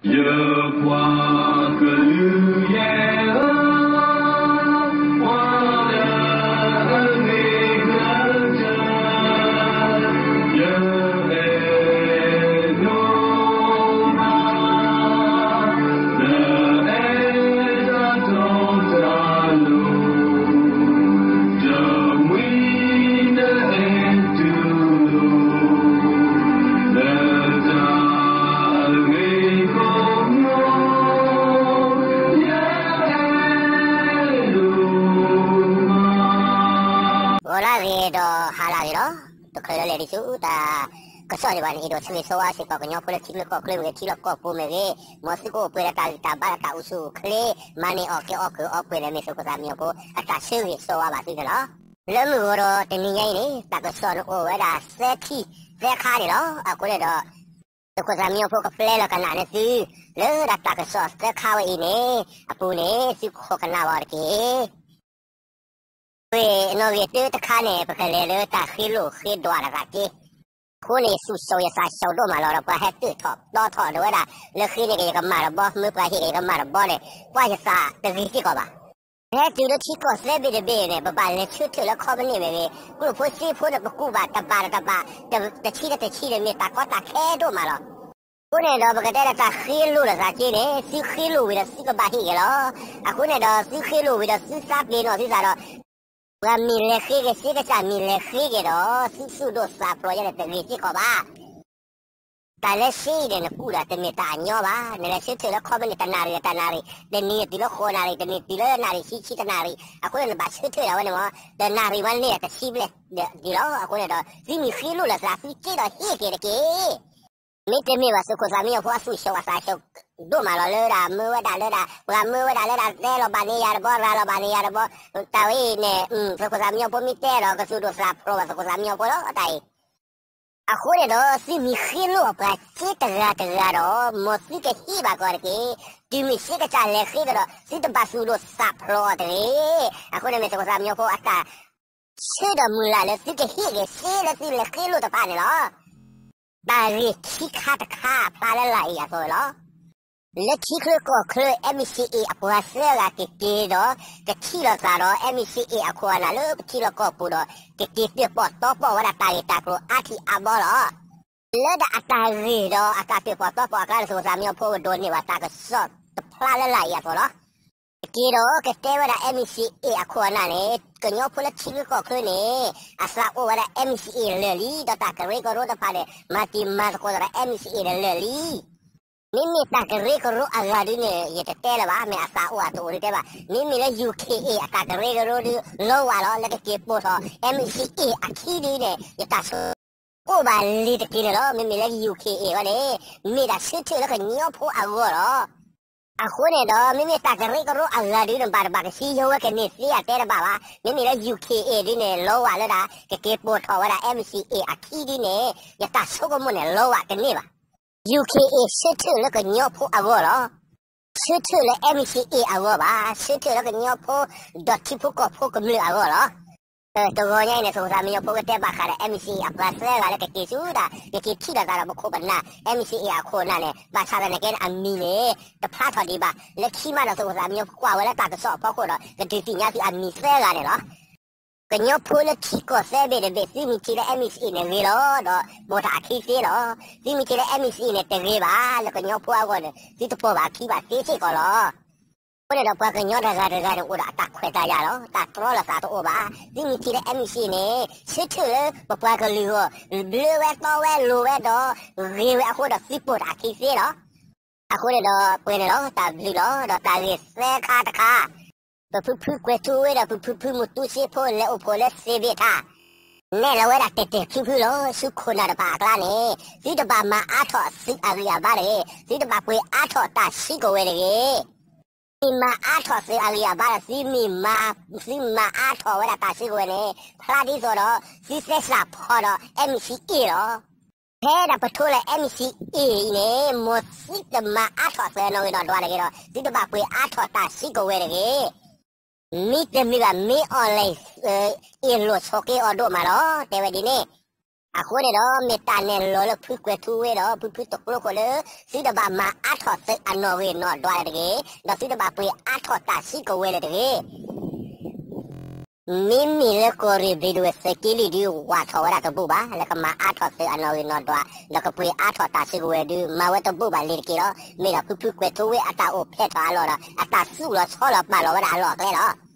ယပှၤကလုာ်ယဲၢ်ဧၢ, ပှၤလၢအဂ့ၤကတၢၢ်, ယအဲၣ်ဒိးမၤ ဂီၤလၢအဂ့ၤဒီးဟါလၢအဂ့ၤလီၤ. တချုးလၢလဲၤဒံးဆူတၢ်ကစီၣ်ဒံးဘၣ်န့ၣ် အဲၣ်ဒိးဆၢဂ့ၤဆၢဝါစ့ၢ်ကီး ကညီဖိလၢထံချၢကီၢ်ချၢမ့ၢ်ဂ့ၤ ထံလီၢ်ကီၢ်ပူၤမ့ၢ်ဂ့ၤ, မ်သုကအိၣ်ပှဲၤဒီးတၢ်ဂံၢ်တၢ်ဘါဒီးတၢ်အိၣ်ဆူၣ်အိၣ်ချ့, မၤန့ၢ်အီၣ်ကဲအီၣ်ကၢၤအီပှဲၤန့ၣ် မ့ၢ်သုးခိၣ်သးမံညီၤဖိအတၢ်ဆၢဂ့ၤဆၢဝါဘၣ်သုန့ၣ်လီၤ. လၢမုၢ်ဂီၤဒီးတနံၤညါအံၤန့ၣ် တၢ်ကစီၣ်န့ၣ်အိၣ်ဝဲဒၣ်သၢထံၣ်သၢခါန့ၣ်လီၤ. အဃိန့ၣ်ဒီး သုးခိၣ်သးမံညီၤဖိကပျဲလီၤကနၣ်န့ၢ်သု လၢဒၣ်တၢ်ကစီၣ်သၢခါဝဲအံၤန့ၣ်အပူၤန့ၣ် သုခိးကနၣ်ဝဲအီၤတက့ၢ်. ဝ့ၢ်နီၣ်ဂံၢ်တၢတခါန့ၣ် ပကလဲၤလၢတၢ်ဃ့လိာ်ဃ့ဒွးတၢ်သးက့, အဃိန့ၣ် သူၣ်စိးယသးစိးဒိၣ်မးလီၤဒီး ပှၤဟဲတၢၣ်ထီၣ်တီထီၣ်ဒီးဝဲဒၣ် လၢဃ့န့ၢ်က့ၤယကမၢ်တဘီ မ့ၢ်ပှၤဟ့ၣ်က့ၤယကမၢ်တဘီန့ၣ် ပှၤယသးတဂ့ၤစ့ၢ်ကီးဘၣ်. ပဟဲတုၤလၢထံကီၢ်သၢဘ့ၣ်တဘ့ၣ်န့ၣ် ပဘၣ်လဲၤဆၢထၢၣ်လၢခီပနံၣ်မ့ၢ်ဂ့ၤ, ကျိၣ်ဖိစ့ဖိန့ၣ် ပကူးဘၣ်တဘးဒီးတဘး, တဆံဒီးတဆံန့ၣ် မ့ၢ်တၢ်ကီတၢ်ခဲဒိၣ်မးလီၤ. အဃိန့ၣ်ဒီး ပကတဲဒီးတၢ်ဃ့လိာ်လိာ်သးက့န့ၣ် သုဃ့လိာ်ဝံၤဒီးသုကဘၣ်ဟ့ၣ်က့ၤလီၤ. အဃိန့ၣ်ဒီး သုဃ့လိာ်ဝံၤဒီးသုသးပ့ၤနီၣ်သုသးဒီး ပှၤမ့ၢ်လဲၤဃ့က့ၤ စ့ကစၢ်မ့ၢ်လဲၤဃ့က့ၤဒီး သုသူၣ်ဒိၣ်သးဖျိးယဲန့ၣ် တဂ့ၤစ့ၢ်ကီးဘၣ်. တၢ်လၢစ့အံၤန့ၣ် နကူးဒီးတမ့ၢ်တၢ်အညီဘၣ်. နလဲၤဆၢထၢၣ်လၢခီပနံၣ်တနၣ်ရံၣ်တနၣ်ရံၣ်, တနံၤတုၤလၢဃိးနၣ်ရံၣ်, တနံၤတုၤလၢနၣ်ရံၣ်ဆံဆံတနၣ်ရံၣ်, အဃိန့ၣ် နဘၣ်ဆၢထၢၣ်ဒၣ်ဝဲန့ၣ်မ့ၢ် တနၣ်ရံၣ်ဝဲန့ၣ်ဒီးတဆံဘျဲၣ်ဒံးလီၤ. အဃိန့ၣ်ဒီး သုမ့ၢ်ဃ့လိာ်လိာ်သး သုက့ဒီးဟ့ၣ်က့ၤတက့ၢ်. မ့တမ့ၢ်ဘၣ် သုးခိၣ်သးမံညီၤဖိအသူၣ်ဆူၣ်အသးဆူၣ်ဒိၣ်မးလီၤလၢဒၣ် မၢဝဲဒၣ်လၢဒၣ် ပှၤမၢဝဲဒၣ်လၢဒၣ် သဲလီၤဘၣ်န့ၢ်ယၤတဘီ ရၤလီၤဘၣ်န့ၢ်ယၤတဘီ, တၢ်ဝဲအံၤန့ၣ် သုးခိၣ်သးမံညီၤဖိမ့ၢ်တဲဒီး ကသူၣ်ဒိၣ်သးဖျိးဘၣ် သုးခိၣ်သးမံညီၤဖိလီၤ တၢ်အံၤ. အဃိန့ၣ်ဒီး သုမ့ၢ်ဃ့လိာ်ပှၤစ့တဂၤတဂၤဒီး မ်သုကဟ့ၣ်ဘၣ်ကီးတက့ၢ်. တုၤမ့ၢ်စ့ကစၢ်လဲၤဃ့ကဒီး သုတဘၣ်သူၣ်ဒိၣ်သးဖျိးအီၤတဂ့ၤ. အဃိန့ၣ်မ့ၢ်သုးခိၣ်သးမံညီၤဖိအတၢ် ဆၢဒီးမုၢ်လၢ်လၢသုကဟ့ၣ်က့ၤစ့လၢသုလဲၤဃ့လိာ်တဖၣ်န့ၣ်လီၤ. တၢ်ဂ့ၢ်ခံခါတခါအဖျါလၢလာ်အံၤအသိးလီၤ. လၢထံချၢကီၢ်ချၢ MCA အပှၤသၢဂၤကက့ၤဒီး ကထံၣ်လိာ်သးဒီး MCA အခိၣ်အနၢ်လၢပထံလီၢ်ကီၢ်ပူၤဒီး ကက့ၤတၢၣ်ပီၣ်တီပီၣ်ဝဲဒၣ်တၢ်ဂ့ၢ်တၢ်ကျိၤအါထံးအါဘီလီၤ. လၢဒၣ်အတၢ်ဂ့ၢ်ဒီးအတၢ်တၢၣ်ပီၣ်တီပီၣ်အကျါန့ၣ် သုးခိၣ်သးမံညီၤဖိကဒိးန့ၢ်ဘၣ်တၢ်ကစီၣ်တဖျါလၢလာ်အံၤအသိးလီၤ. ကက့ၤဒီးကတဲဝဲဒၣ် MCA အခိၣ်အနၢ်န့ၣ် ကညီဖိလၢထံချၢကီၢ်ချၢန့ၣ် အသးအိၣ်ဝဲဒၣ် MCA လၢာ်လံ, ဒီးတၢ်ကရၢကရိတဖၣ်န့ၣ် မၤတံၤမၤသကိးဒီး MCA လၢာ်လံ. မ့မ့ၢ်တၢ်ကရၢကရိအဂၤဒုန့ၣ် ယတတဲလၢၤဘၣ်, မ့ၢ်အသးအိၣ်အတအိၣ်ဒုတဲဘၣ်. မ့မ့ၢ်လၢ UKA အတၢ်ကရၢကရိဒု လီဝါလီၤ လၢကက့ၤပိာ်ထီၣ် MCA အခံဒုန့ၣ် ယတၢ်ဆိကမိၣ်ဘၣ်လံၤတက့ၢ်န့ၣ်လီၤ. မ့မ့ၢ်လၢ UKA ဝဲန့ၣ် မ့ၢ်ဒၣ်ဆၢထၢၣ်လၢကညီဖိအဂီၢ်လီၤ. အဃိန့ၣ်ဒီး မ့မ့ၢ်တၢ်ကရၢကရိအဂၤဒုန့ၣ် ဘၣ်တဘၣ်ကသံယိဝဲကန့ၢ်သ့အတဲတဘၣ်ဘၣ်. မ့မ့ၢ်လၢ UKA ဒုန့ၣ် လီဝါလၢဒၣ် ကက့ၤပိာ်ထီၣ်ဝဲဒၣ် MCA အခံဒုန့ၣ် ယတၢ်ဆိကမိၣ်န့ၣ် လီဝါကန့ၢ်ဘၣ်. UKA ဆၢထၢၣ်လၢကညီဖိအဂီၢ်လီၤ. ဆၢထၢၣ်လၢ MCA အဂီၢ်ဘၣ်, ဆၢထၢၣ်လၢကညီဖိ ဒီးထံဖိကီၢ်ဖိကမျၢၢ်အဂီၢ်လီၤ. တဂီၤညါအံၤန့ၣ် သုးခိၣ်သးမံညီၤဖိကတဲဘၣ်ဃးဒီး MCA အပှၤသၢဂၤလၢကက့ၤဆူတၢ် ကက့ၤထံၣ်လိာ်သးဒီးပခိၣ်ပနၢ် MCA အခိၣ်အနၢ်န့ၣ် ဘၣ်ဆၣ်သနာ်က့န့ၣ် အမံၤန့ၣ် တဖျါထီၣ်ဒံးဘၣ်. လၢခံမးဒီး သုးခိၣ်သးမံညီၤဖိကွၢ်ဝဲလၢတၢ်ကစီၣ်အဖီခိၣ်ဒီး ကဒုးသ့ၣ်ညါသုအမံၤသၢဂၤန့ၣ်လီၤ. ကညီဖိလၢထံကီၢ်သၢဘ့ၣ်တဘ့ၣ် သုမ့ၢ်ထံၣ်လၢ MCA န့ၣ်ဂ့ၤလီၤ ဒီးပိာ်တၢ်အခံသ့လီၤ. သုမ့ၢ်ထံၣ်လၢ MCA န့ၣ် တဂ့ၤဘၣ် လၢကညီဖိအဂီၢ်န့ၣ် သုတပိာ်ဘၣ်အခံဘၣ်သ့စ့ၢ်ကီးလီၤ. အဃိန့ၣ်ဒီး ပှၤကညီတဂၤတဂၤန့ၣ် အိၣ်ဒီးအတၢ်ခွဲးတၢ်ယာ်လီၤ, တၢ်တြီလိာ်သးတအိၣ်ဘၣ်. သုမ့ၢ်ထံၣ်လၢ MCA န့ၣ် ဆၢထၢၣ်လၢပပှၤကလုာ်အဂီၢ် ဘျၢဝဲတီဝဲလိၤဝဲဒီး ဂ့ၤဝဲအဃိဒီး သုပိာ်တၢ်အခံသ့လီၤ. အဃိန့ၣ်ဒီး ပှဲၤန့ၣ်လီၤ တၢ်ဘျုးလီၤ. ဒီးတၢ်ဂ့ၢ်သၢခါတခါ ပဖုဖုကွဲၤထူဝ့ဒီး ပဖုဖုမူတူစ့ဖိ လဲၤအိၣ်ဖှိၣ်လၢသ့ၣ်ဘ့ၣ်ထၣ် နဲၣ်လီၤဝဲဒၣ်တဲာ်တဲာ်ဖျုဖျုလီၤ. ဆူခိၣ်နၢ်တဖၣ်အကျါန့ၣ် သုတဘၣ်မၤအါထီၣ်သုးအဂံၢ်အဘါတဂ့ၤ, သုတဘၣ်ပှ့ၤအါထီၣ်တၢ်စုကဝဲၤတဂ့ၤ. သုမ့ၢ်မၤအါထီၣ်သုးအဂံၢ်အဘါဒီး သုမ့ၢ်မၤ, သုမၤအါထီၣ်ဝဲဒၣ်တၢ်စုကဝဲၤန့ၣ် ဖျါဒ်သိးဒီး သုသဲစးဖီဒီး MCA လီၤ. ဖဲဒၣ်ပထိလၢ MCA အံၤန့ၣ် မ်သုတမၤအါထီၣ်သုးနီၣ်ဂံၢ်နီၣ်ဒွးတဂ့ၤဒီး သုတဘၣ်ပှ့ၤအါထီၣ်တၢ်စုကဝဲၤတဂ့ၤ. မ့တမ့ၢ်ဘၣ် မ့ၢ်အီၤလဲၣ် အ့ၣ်လိာ်ဆိးက့အီၤဒိၣ်မးလီၤ တဲဝဲဒ်န့ၣ်. အဃိန့ၣ်ဒီး မ့ၢ်တၢ်နဲၣ်လီၤလၢဖုကွဲၤထူဝ့ဒီး ဖုဖုတကျိခိၣ်လၢ သုတဘၣ်မၤအါထီၣ်သုးအနီၣ်ဂံၢ်နီၣ်ဒွးလၢၤတဂ့ၤ, ဒီးသုတဘၣ်ပှ့ၤအါထီၣ်တၢ်စုကဝဲၤလၢၤတဂ့ၤ. မ့မ့ၢ်လၢကီၢ်ရ့ၣ်ဘျံးဒဝဲၢ်သုးက့လွံၢ်ဒုး ဝးထီၣ်ဝဲဒၣ်တဘိးဘၣ် လၢကမၤအါထီၣ်သုးအနီၣ်ဂံၢ်နီၣ်ဒွး ဒီးကပှ့ၤအါထီၣ်တၢ်စုကဝဲၤဒုး မၤဝဲတဘိးဘၣ်လ့ၤတက့ၢ်လီၤ. မ့ၢ်ဒီးဖုဖုကွဲၤထူဝ့အတၢ်အိၣ်ဖျဲၣ်ထီၣ်အလီၢ်ဒီး အတၢ်သူၣ်လီၤဆီလီၤပာ်လီၤဝဲဒၣ်အလီၢ်အကျဲလီၤ.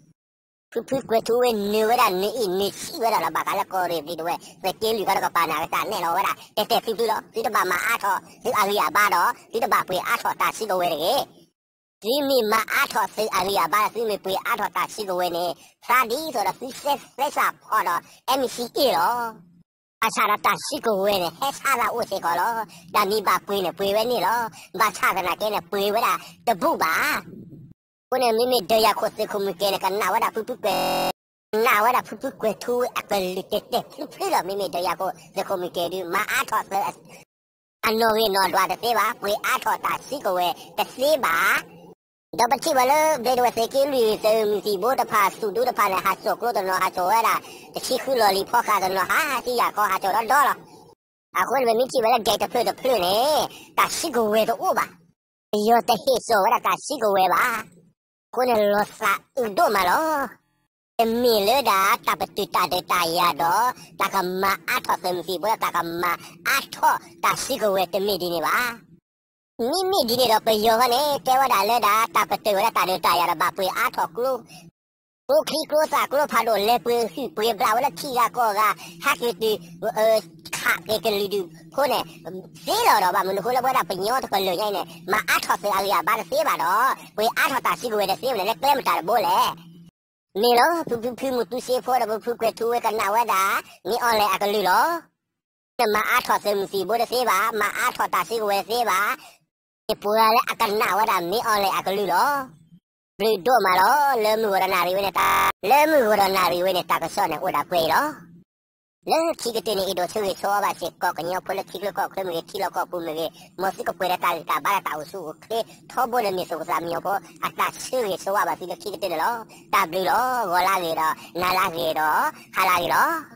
ဖုဖုကွဲၤထူဝ့နုာ်ဝဲဒၣ်နုာ်အံၣ်နုာ်ဆံးဝဲဒၣ်လီၤ ဘၣ်ဃးလၢကီၢ်ရ့ၣ်ဘျံးဒဝဲၢ်သုးက့လွံၢ်ခီဒီး ကပာ်နာ်က့ၤတၢ်နဲၣ်လီၤဝဲဒၣ် တဲာ်တဲာ်ဖျုးဖျုးလီၤ. သုတဘၣ်မၤအါထီၣ်သုးအဂံၢ်အဘါဒီး သုတဘၣ်ပှ့ၤအါထီၣ်တၢ်စုကဝဲၤတဂ့ၤ. သုမ့ၢ်မၤအါထီၣ်သုးအဂံၢ်အဘါဒီး သုမ့ၢ်ပှ့ၤအါထီၣ်တၢ်စုကဝဲၤန့ၣ် ဖျါဒ်သိးဒီးသုဆဲးသဲစးဖီၣ်ဒီး NCA လီၤ. ဘၣ်ဆၣ်ဒီးတၢ်စုကဝဲၤန့ၣ် ဟဲဆါသးအိၣ်စ့ၢ်ကီးလီၤ. တၢ်မ့ၢ်ဘၣ်ပှ့ၤန့ၣ် ပှ့ၤဝဲန့ၣ်လီၤ. ဘၣ်ဆၣ်သနာ်က့န့ၣ် ပှ့ၤဝဲဒၣ်တဘိးဘၣ်. အဃိန့ၣ် မ့မ့ၢ်ဒီးယၤခိၣ်သုးခိၣ်မုၢ်ကဲၤန့ၣ် ကနၣ်ဝဲဒၣ်ဖုဖုကွဲၤ, ကနၣ်ဝဲဒၣ်ဖုဖုကွဲၤထူဝ့အကလုၢ်တဲာ်တဲာ်ဖျုးဖျုးလီၤ. မ့မ့ၢ်ဒီးယၤခိၣ်သုးခိၣ်မုၢ်ကဲၤဒုး မၤအါထီၣ်သုးအနီၣ်ဂံၢ်နီၣ်ဒွးတသ့ဘၣ်, ပှ့ၤအါထီၣ်တၢ်စုကဝဲၤတသ့ဘၣ်. ဒီးပထံၣ်ဘၣ်လၢ ဘျ့ဒဝဲၢ်သုးက့လွံၢ် သုးမုၢ်သံၣ်ဘိတဖၣ် သုးဒူတဖၣ်န့ၣ် ဟးစိာ်ကျိတနီၤ ဟးစိာ်ဝဲဒၣ် တဆံဃုလီၢ်လံၤဖီဃာ်တနီၤ ဟးဆံယၤခီ ဟးစိာ်ဒီဒီလီၤ. အဃိန့ၣ် ပမ့ၢ်ထံၣ်ဝဲလၢ gate တဖျၢၣ်တဖျၢၣ်န့ၣ် တၢ်စုကဝဲၤတအိၣ်ဘၣ်. ပယီၤတဟ့ၣ်စိာ်ဝဲဒၣ်တၢ်စုကဝဲၤဘၣ်. အဃိန့ၣ် လီၤသးအုးဒိၣ်မးလီၤ. တမ့ၢ်လၢဒၣ်တၢ်ပတုာ်တၢ်ဒုးတၢ်ယၤဒီး တၢ်ကမၤအါထီၣ်သုးမုၢ်သံၣ်ဘိဒီး တၢ်ကမၤအါထီၣ်တၢ်စုကဝဲၤတမ့ၢ်ဒ်န့ၣ်ဘၣ်. မ့မ့ၢ်ဒ်န့ၣ်ဒီး ပယီၤဃီန့ၣ် တဲဝဲဒၣ်လၢဒၣ်တၢ်ပတုာ်ဝဲဒၣ်တၢ်ဒုးတၢ်ယၤဒီး ဘၣ်ပှ့ၤအါထီၣ်ကျိ, ကျိချံကျိသၣ်ကျိဖးဒိၣ် လဲၤပှ့ၤဟုၣ်ပှ့ၤဘျးဝဲလၢထံဂၤကီၢ်ဂၤ ဟးက့ၤတုၤ ခးက့ၤကလုာ်ဒူၣ်ဖိန့ၣ် သ့လီၤဒီး ဘၣ်မနုၤအဃိလၢပဝဲဒၣ်ပယီၤတကလုာ်ညါအံၤန့ၣ် မၤအါထီၣ်သုးအဂံၢ်အဘါတသ့ဘၣ်ဒီး ပှ့ၤအါထီၣ်တၢ်စုကဝဲၤတသ့ဘၣ်န့ၣ် လၢကျဲမတၤတဘိလဲၣ်. မ့ၢ်လီၤ ဖုဖုဖုမူတူစ့ဖိဒီး ဖုဖုကွဲၤထူဝ့ကနၣ်ဝဲဒၣ် မ့ၢ်အီၤလဲၣ်အကလုၢ်လီၤ. နမၤအါထီၣ်သုးမုၢ်သံၣ်ဘိတသ့ဘၣ်, မၤအါထီၣ်တၢ်စုကဝဲၤတသ့ဘၣ်. မ့ၢ်ပှၤလၢအကနၣ်ဝဲဒၣ် မ့ၢ်အီၤလဲၣ်အကလုၢ်လီၤ. ဘျုးဒိၣ်မးလီၤ လၢမုၢ်ဂီၤဒီးနၣ်ရံၣ်ဝဲန့ၣ် တၢ်, လၢမုၢ်ဂီၤဒီးနၣ်ရံၣ်ဝဲန့ၣ် တၢ်ကစီၣ်န့ၣ်အိၣ်ဒၣ်ပှဲၤအံၤလီၤ. လၢခံကတၢၢ်န့ၣ် အဲၣ်ဒိးဆၢဂ့ၤဆၢဝါဘၣ်စ့ၢ်ကီး ကညီဖိလၢထံချၢကီၢ်ချၢမ့ၢ်ဂ့ၤ ထံလီၢ်ကီၢ်ပူၤမ့ၢ်ဂ့ၤ, မ်သုကပှဲၤဒီးတၢ်ဂံၢ်တၢ်ဘါဒီးတၢ်အိၣ်ဆူၣ်အိၣ်ချ့ ထီဘိလၢမ့ၢ်သုးခိၣ်သးမံညီဖိ အတၢ်ဆၢဂ့ၤဆၢဝါဘၣ်သုလၢခံကတၢၢ်န့ၣ်လီၤ. တၢ်ဘျုးလီၤ. ဂီၤလၢအဂ့ၤဒီး နၤလၢအဂ့ၤဒီး ဟါလၢအဂ့ၤလီၤ.